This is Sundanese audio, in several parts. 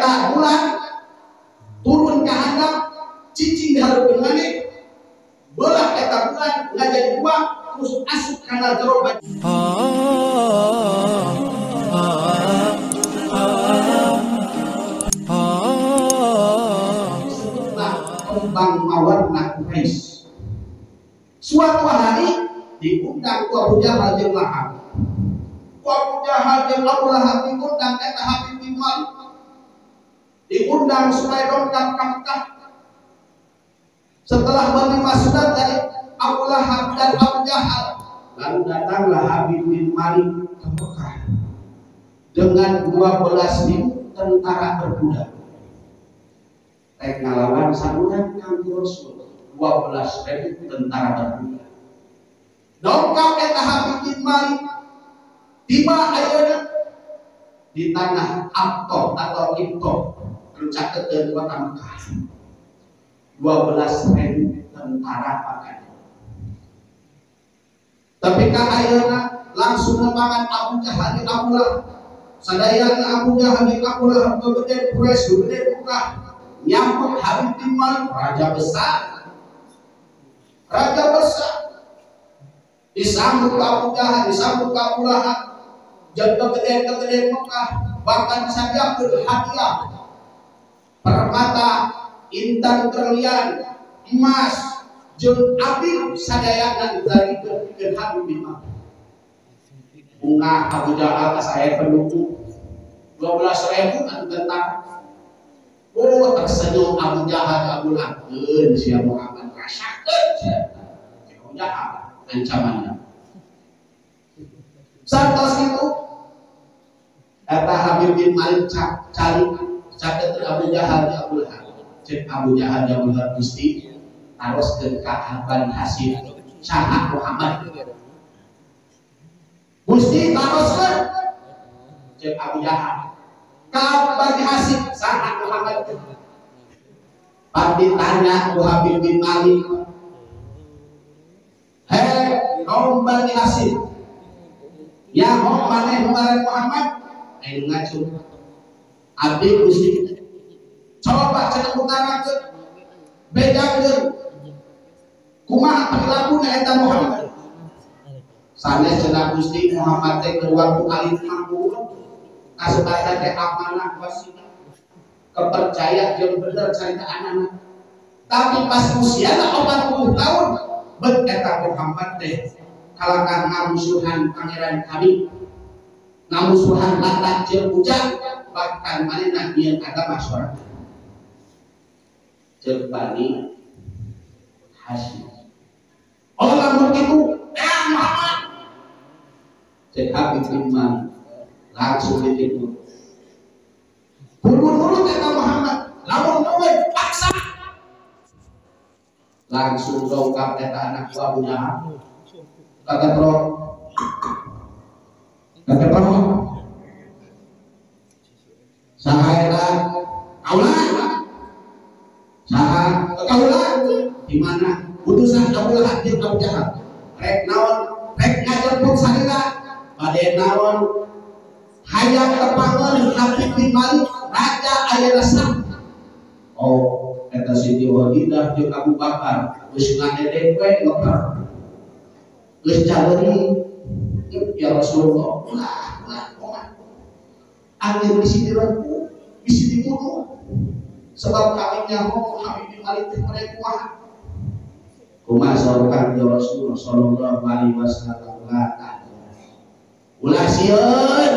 Eta bulan turun ka handap cicing di hareupeun maneh belah eta bulan ngajadi dua terus asup kana jero baju. Disebutlah kembang mawarna Quraisy. Suatu hari diundang ku Abu Jahal jeung Lahab. Ku Abu Jahal jeung Abu Lahab diundang eta Habib bin Malik. Diundang supaya dongkap ka Mekah. Setelah menerima surat dari Abu Lahab dan Abu Jahal, lalu datanglah Habib bin Malik ke Mekah dengan 12.000 tentara berkuda. Rek ngalawan saurang Kangjeng Rasul, 12.000 tentara berkuda. Dongkap eta Habib bin Malik tiba ayeuna di tanah Abtoh atau Ibtoh, caketeun kota Mekah. 12.000 tentara pakaian. Tapi ka ayeuna langsung nepangan Abu Jahal jeung Abu Lahab. Sadayana Abu Jahal jeung Abu Lahab gede Quraisy, gede Mekah. Nyambut Habib bin Malik, raja besar. Raja besar. Disambut Abu Jahal, disambut Abu Lahab. Jeung gede-gede Mekah, bahkan disadiakeun hadiah permata, intan berlian, emas, jeung abid sadayana ditarikeun Habib bin Malik. Bunga Abu Jahal saya pendukung 12.000 anu tentara. Oh, tersenyum Abu Jahal Abu Lahab, sia Muhammad rasakeun sia. Abu Jahal ancamannya. Santos itu eta Habib bin Malik cari caket Abu Jahal Abu Lahab. Cek Abu Jahal Abu Lahab Gusti taroskeun ka Bani Hasyim saha Muhammad. Gusti taroskeun cek Abu Jahal ka Bani Hasyim saha Muhammad. Pas ditanya ku Habib bin Malik, "Hei kaum Bani Hasyim, ya hong maneh ngaran Muhammad?" Ayo ngacu abdi Gusti coba cenah utarakeun bedakeun kumaha perilakuna eta Muhammad. Sanes cenah Gusti Muhammad teh keur waktu alit mah kasebatan teh amanah wasiat kepercaya jeung bener carita anak. Tapi pas usiana 40 tahun bet eta Muhammad teh kalakah ngamusuhan pangeran kami, ngamusuhan Lata jeung Ujang, bahkan manehna nyieun agama sorangan. Jeung Bani Hasyim. Oh lamun kitu, Muhammad. Cek Habib bin Malik langsung ditipu. Kudu nurut eta Muhammad, lamun nurut paksa. Langsung dongkap eta anak buah Abu Jahal. Kata Kata saha eta kaula, saha kaula di mana utusan Abu Lahab jeung Abu Jahal rek naon rek ngajemput salira bade naon hayang tepangeun Habib bin Malik raja ayeuna sah. Oh eta Siti Khadijah jeung Abu Bakar geus ngadedek we ngeper geus caleuri ya Rasulullah, ulah ulah ulah angin bisi direngku bisi dibunuh sebab kami nyaho Habib bin Malik teh mereka kumaha kumaha saurkan ya Rasulullah sallallahu alaihi wasallam ulah sieun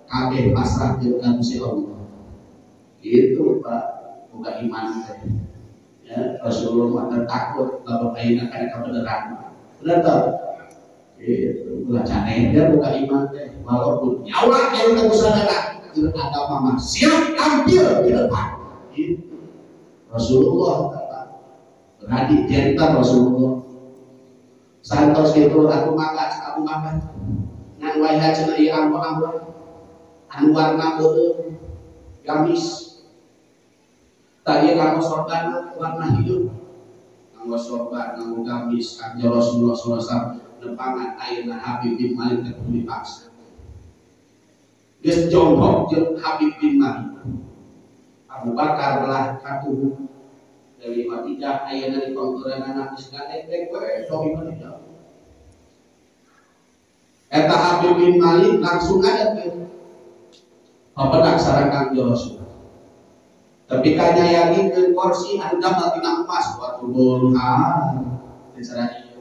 kabeh pasrah jeung ka Gusti Allah. Gitu Pak, boga iman teh ya Rasulullah mah takut lamun ayeuna kana kabeneran. Bener teu? Gitu, ulah caneh dia buka iman teh walaupun nyawa aya teh sadana keur agama mah siap tampil di depan. Gitu. Rasulullah berani jantan Rasulullah. Santos gitu aku makan aku makan. Ngan wayah cenah ieu anggo-anggo anu warna beureum gamis. Tadi kamu sorban warna hijau. Nganggo sorban, nganggo gamis, kanjeng Rasulullah sallallahu alaihi wasallam nepangan ayeuna Habib bin Malik teh dipaksa. Geus jongkok jeung Habib bin Malik. Abu Bakar belah katuhu Dewi Khadijah ayeuna di pangturanana geus ngadek we Dewi Khadijah. Eta Habib bin Malik langsung ada ke papedak sareng Kangjeng Rasul. Tapi kanyayagikeun kursi anu damel tina emas waktu beunghar teh sareng ieu.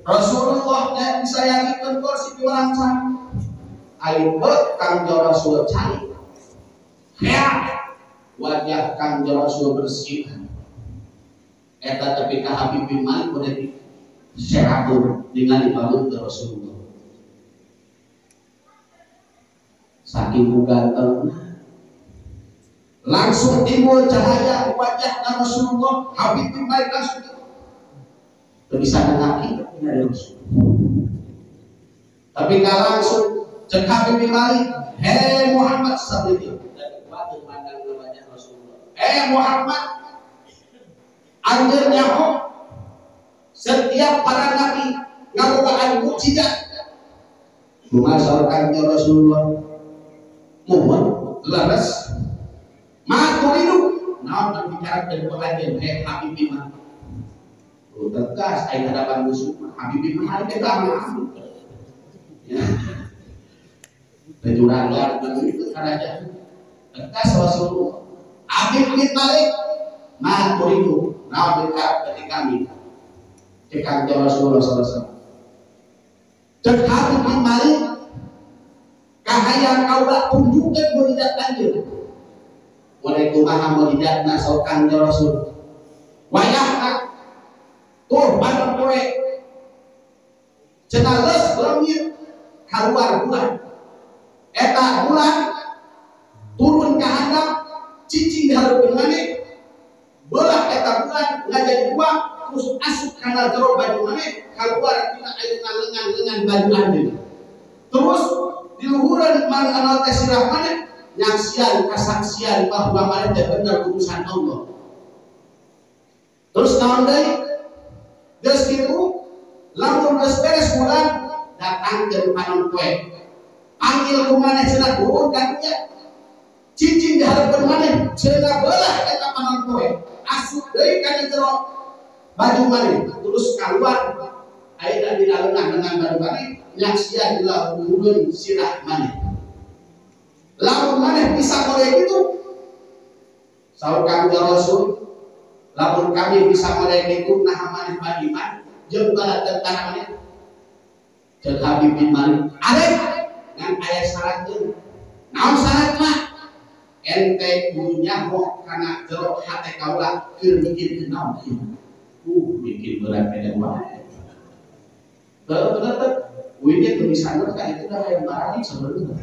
Rasulullah teh disayangikeun kursi piwarancang. Ayo Kangjeng Rasul cari. Wajah Kangjeng Rasul bersih. Eta tapi ka Habib bin Malik udah seratur dengan dibangun ke Rasulullah. Saking ganteng langsung timbul cahaya wajah Rasulullah. Habib bin Malik langsung bisa ngaki dari Rasul. Tapi kalau langsung cek Habib bin Malik, hei Muhammad sallallahu alaihi wasallam, dan wajah Rasulullah. Hei Muhammad, anjeun nyaho setiap para nabi ngabogaan mukjizat. Kumaha saur Kangjeng Rasulullah? Mohon leres ma turidu naon berbicara dengan anjeun hei Habib bin Malik. Oh, tegas aing hadapan musuh Habib bin Malik teh ambil. Ya. Kecurangan itu kerajaan. Tegas Rasulullah. Habib bin Malik ma turidu naon berharap dari kami. Cek Kangjeng Rasulullah sallallahu alaihi wasallam. Cek Habib bin Malik kahayang kaula tunjukkeun mukjizat anjeun. Mulai kumaha mukjizatna saur Kangjeng Rasul. Wayahna tuh badan poe cenah leus leungit kaluar bulan. Eta bulan turun ka handap cicing di hareupeun maneh. Belah eta bulan ngajadi dua terus asup kana jero baju maneh kaluar tina ayeuna lengan-lengan baju anjeun. Terus di luhureun maneh teh sirah maneh nyaksian kasaksian bahwa maneh teh bener utusan Allah. Terus naon deui? Geus kitu lamun geus beres bulan datang ke panon poe. Panggil ku maneh cenah turun ka dinya. Cicing di hareupeun maneh cenah belah eta panon poe. Asup deui kana jero baju maneh terus kaluar ayeuna dina lengan-lengan baju maneh nyaksian di luhureun sirah maneh. Lamun maneh bisa model kitu saur Kangjeng Rasul, lamun kami bisa model kitu nah maneh badiman jeung bala tentara maneh. Cek Habib bin Malik arek ngan aya syaratkeun. Naon syaratna? Ente kudu nyaho kana jero hate kaula keur mikirkeun naon ieu. Mikir berat beda wae. Bener teh. Uing teu bisa ka itu dah hayang barang sebenarnya.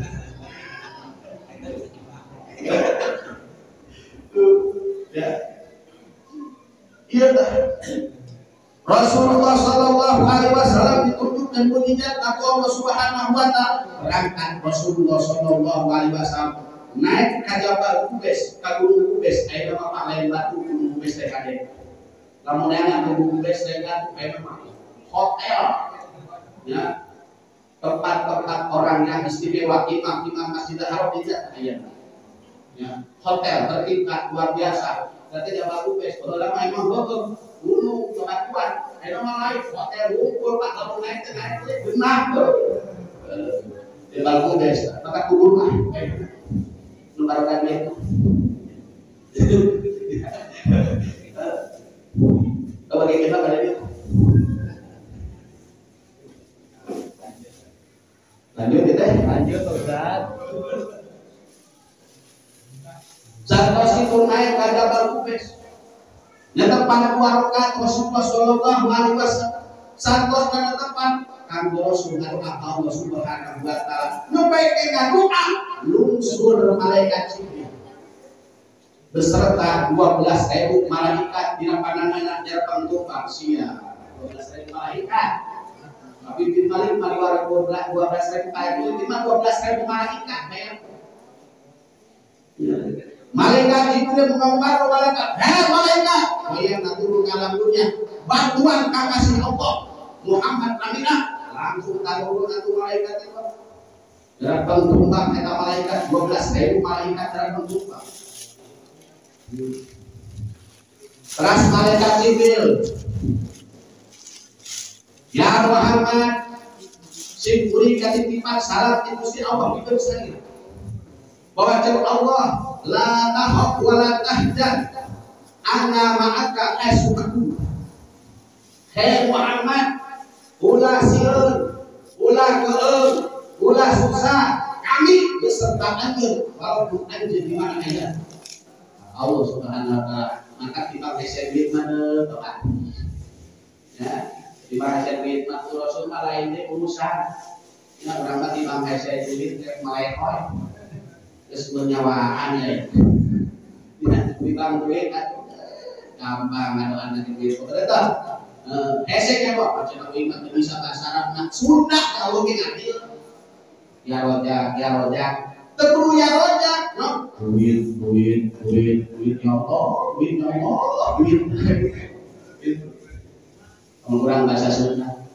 Ya. Iya teh. Rasulullah sallallahu alaihi wasallam ditunjukkan mukjizat Allah Subhanahu wa taala. Berangkat Rasulullah sallallahu alaihi wasallam naik ka Jabal Kubes, ka Gunung Kubes, aya mah lain batu Gunung Kubes teh kade. Lamun aya Gunung Kubes teh batu aya mah hotel. Ya. Tempat-tempat orang yang istimewa, imam-imam Masjidil Haram tidak aya. Ya, hotel tertingkat luar biasa. Berarti Jabal Kubes, baheula mah emang heueuh gunung bebatuan, aya mah lain hotel wungkul Pak, lamun naik teh naik teh beunah heuh. Jabal Kubes, maka kubur mah. Nu barokan itu. Bagi kita pada itu. Lanjut kita. Lanjut Ustaz. Santos itu naik ke Jabal Kubes. Nyetepan dua rakaat Rasulullah sallallahu alaihi wasallam. Santos nyetepan kanggo Rasul ngadoa Allah Subhanahu wa taala. Nembe ngadoa lungsur malaikat Jibril beserta 12.000 malaikat dina panangan jarpang tumpang sia. 12.000 malaikat. Tapi bin Malik maliwara 12.000 malaikat, 12.000 malaikat bayang. Malaikat Jibril mengumbar malaikat, hei malaikat, bayang turun ke alam dunia, bantuan kakasih Allah Muhammad Aminah, langsung turun atuh malaikat itu. Datang tumbang eta malaikat 12.000 malaikat datang tumbang. Teras malaikat Jibril, ya Muhammad, sim kuring katitipan salam ti Gusti Allah pikeun salira. Bahwa cek Allah, la tahaf wa la tahzan, ana ma'aka asukaku. Hei Muhammad, ulah sieun, ulah keung, ulah susah, kami beserta anjeun walaupun anjeun di mana aya. Allah Subhanahu wa taala, maka kita hese duit mah Bapak. Ya, di mana duit mah Rasul mah lain deui urusan. Ya urang mah di bang hese duit rek malehoy. Geus menyawaan ya. Di bang duit atuh gampang ngadoan di duit. Eta hese nya Bapak cenah ieu mah teu bisa basarapna. Sunda kalau ge ngadil. Ya rojak, ya rojak. Teu kudu ya rojak, no. Duit, duit, duit, duit ya Allah, duit ya Allah, duit. Kurang bahasa Sunda.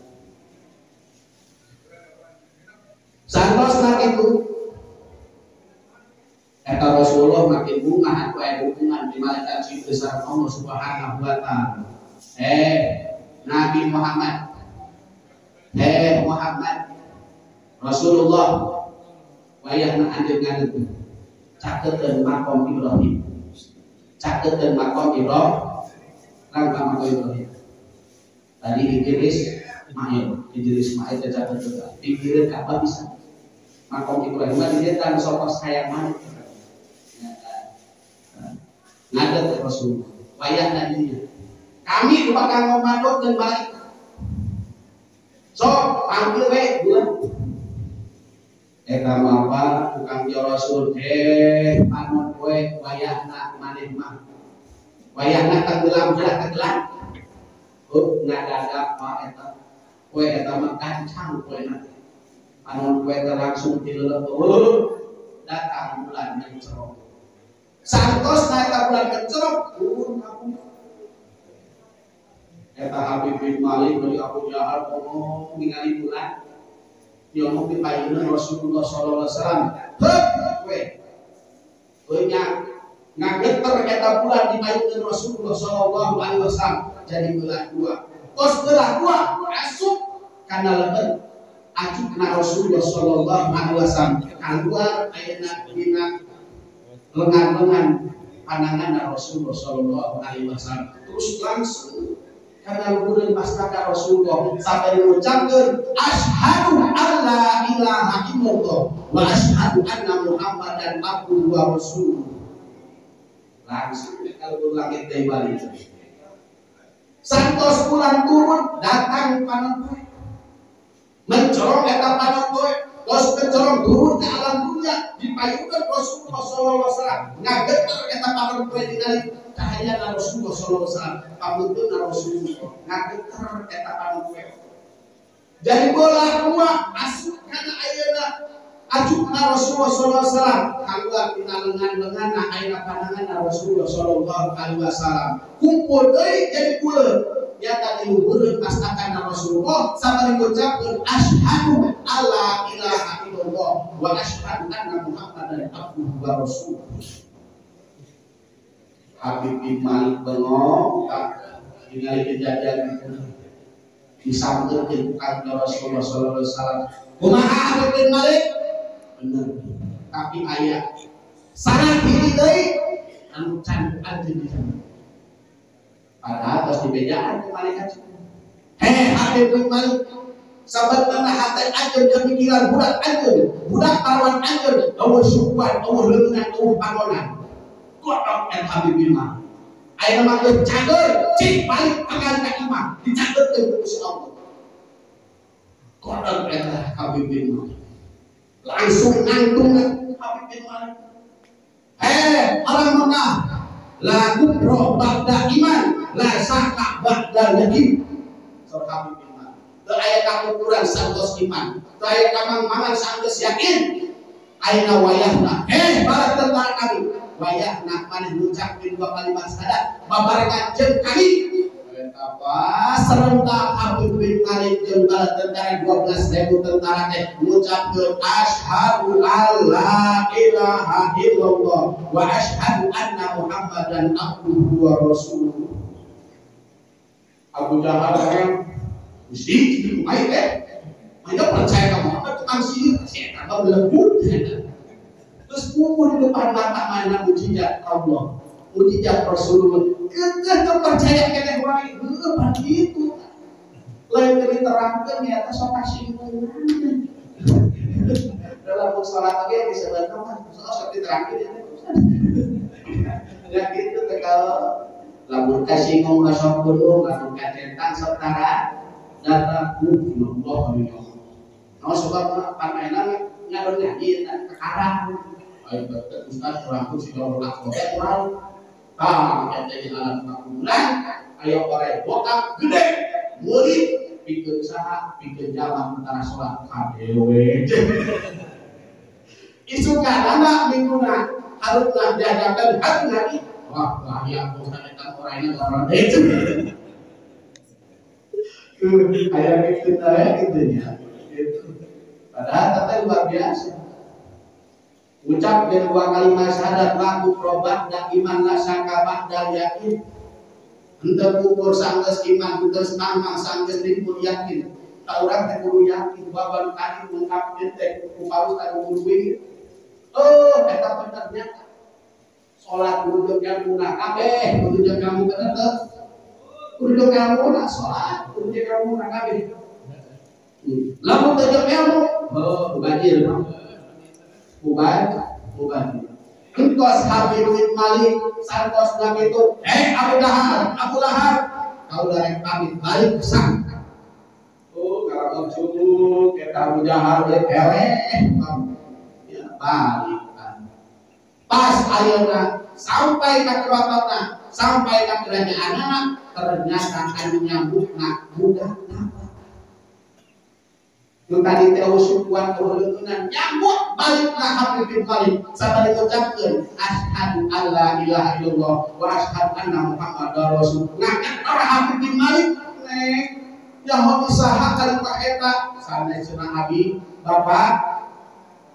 Santos nak itu kata Rasulullah makin bunga aku aya dukungan di malaikat Jibril sareng Allah Subhanahu wa taala. Nabi Muhammad. Muhammad Rasulullah wayahna anjeun ngadeg caketeun makom Ibrahim. Caketeun makom Ibrahim. Rangka makom Ibrahim. Tadi Idris Ismail caketeun. Pikireun apa bisa? Makom Ibrahim mah dia tan sokos hayang maneh. Ngadeg Rasulullah wayahna dinya. Kami bakal ngomandokeun balik. Sok panggil we bulan. Eta mah tukang ya Rasul, panon kowe wayahna maneh mah. Wayahna tenggelam heula tenggelam. Oh ngadadak mah eta. Kowe eta mah kancang kowe na. Panon kowe teh langsung dilelep. Datang bulan mencerok. Santos na eta bulan mencerok turun ka bumi. Eta Habib bin Malik dari Abu Jahal ngomong ningali bulan. Nyomong di payunan Rasulullah sallallahu alaihi wasallam. Heup we. Nya ngageter eta bulan di payunan Rasulullah sallallahu alaihi wasallam jadi belah dua. Tos belah dua asup kana leben acukna Rasulullah sallallahu alaihi wasallam kaluar ayeuna dina lengan-lengan pandangan Rasulullah sallallahu alaihi wasallam. Terus langsung karena luhureun pastaka Rasulullah sampai diucapkeun asyhadu alla ilaha illallah wa asyhadu anna muhammadan abduhu wa rasuluh. Langsung kalau langit deui balik. Santos bulan turun datang panon poe. Mencorong eta panon poe, tos mencorong turun ke alam dunia dipayunkeun Rasulullah sallallahu alaihi wasallam ngageter eta panon poe ningali cahaya Rasulullah sallallahu alaihi wasallam, pamutkeun Rasulullah ngageter eta panon poe. Jadi bola dua asup kana ayeuna acukna Rasulullah sallallahu alaihi wasallam kaluar tina lengan-lenganna ayeuna pandanganna Rasulullah sallallahu alaihi wasallam. Kumpul deui jadi buleut nyata di luhureun pastakan Rasulullah samari ngucapkeun asyhadu alla ilaha illallah wa asyhadu anna muhammadan abduhu wa rasuluh. Habib bin Malik bengong ningali kejadian itu disampeurkeun ka Rasulullah sallallahu alaihi wasallam. Kumaha Habib bin Malik? Bener. Tapi aya sareng hiji deui anu can anjeun di sana. Padahal tos dibejaan ku malaikat. Hei Habib bin Malik, sabenerna hate anjeun kemikiran budak anjeun, budak parawan anjeun, eueuh sukuan, eueuh leungeun, eueuh panonan. Godok el Habib bin Malik. Ayeuna mah geus cager, cik balik pangan ka imah, dicagerkeun ku Gusti Allah. Godok el Habib bin Malik. Langsung nangtung Habib bin Malik. Hei orang Mekah, la kufra ba'da iman, la syakka ba'da yakin. Saur Habib bin Malik. Teu aya kakufuran sanggeus iman, teu aya kamang-mangan sanggeus yakin. Ayeuna wayahna, para tentara kami, wayahna maneh ngucapkeun dua kalimat syahadat babarengan jeung kami. Eta pas serentak Habib bin Malik jeung bala tentara 12.000 tentara teh ngucapkeun asyhadu alla ilaha illallah wa asyhadu anna Muhammadan abduhu wa rasuluh. Abu Jahal kan mesti kitu bae teh. Maya percaya ka Muhammad tukang sihir, si eta mah belenggu. Terus kumpul di depan mata mana mujizat Allah, mujizat Rasulullah. Kekeh percaya keneh wae, heueuh pan kitu. Lain teu diterangkeun nya eta sok kasinggungan. Dalam salat oge disebutna mah sok diterangkeun ya. Ya kitu teh kalau lamun kasinggung mah sok gunung, lamun kacentang sok tara datang Allah ya. Nah sebab pamaena ngadon ngaji eta kekarang. Ayo ustaz urang pun sudah ulah kurang. Ah, jadi alat makulan, ayo orang botak gede, murid pikeun saha, pikeun jalan antara sholat kadewe. Isukan anak minggunan haruslah diadakan hati lagi. Wah, bahaya ustaz eta orangnya orang itu. Aya gitu teh gitu nya. Gitu. Padahal teh luar biasa. Ucap dan dua kalimat syahadat laku robat dan iman la syaka ba'dal yakin. Henteu kubur sanggeus iman, henteu tangmang sanggeus timpun yakin. Ka urang teh kudu yakin bahwa nu tadi ngungkapkeun teh ku Paus tadi kudu ieu. Oh, eta bener nyata. Salat kudu jeung ilmuna kabeh, kudu jeung ilmu bener teu? Kudu jeung ilmuna salat, kudu jeung ilmuna kabeh. Lamun teu jeung ilmu, heuh mubazir mah. Mubazir. Entos Habib bin Malik santos na kitu, Abu Lahab, Abu Lahab, kau darek pamit balik kesang. Oh, kalau cuk eta Abu Jahal we eleh. Ya balik. Pas ayeuna sampai ka keratona, sampai ka kerajaanna, ternyata anu nyambutna budak apa? Nu tadi teh sukuan leungeunna nyambut baliklah Habib bin Malik sabari ngucapkeun asyhadu alla ilaha illallah wa asyhadu anna Muhammadar rasulullah. Nah, para Habib bin Malik neng nyaho saha ka eta sanes cenah abi bapak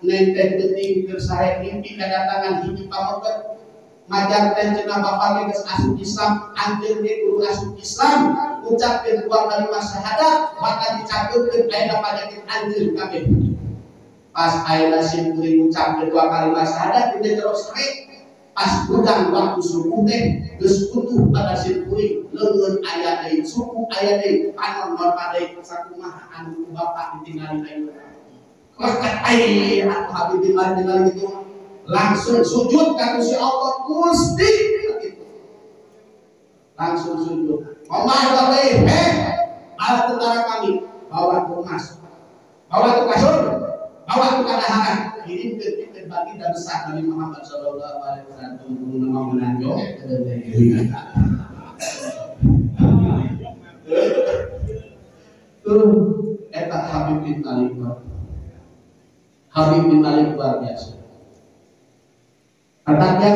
neng teh geuting keur sae mimpi kadatangan hiji pameukeut majar teh cenah bapak ge geus asup Islam anjeun ge kudu asup Islam ucapkeun dua kalimat syahadat maka dicakeupkeun ayeuna panyakit anjeun kabeh. Pas ayeuna sim kuring ucapkeun dua kalimat syahadat teh terus rek pas hudang waktu subuh teh geus utuh pada sim kuring leungeun aya deui suku aya deui panon norma deui sakumaha anu bapak ditinggali ayeuna. Maka ayeuna Habib bin Malik ningali kitu langsung sujud ka Gusti Allah Gusti gitu. Langsung sujud. Ngomah deui, heh, bala tentara kami bawa ke emas, bawa ke kasur, bawa ke kadaharan, kirimkeun ke baginda besar Nabi Muhammad sallallahu alaihi wasallam tunggu nama menanjong. Tuh eta Habib bin Malik. Habib bin Malik luar biasa. Katanya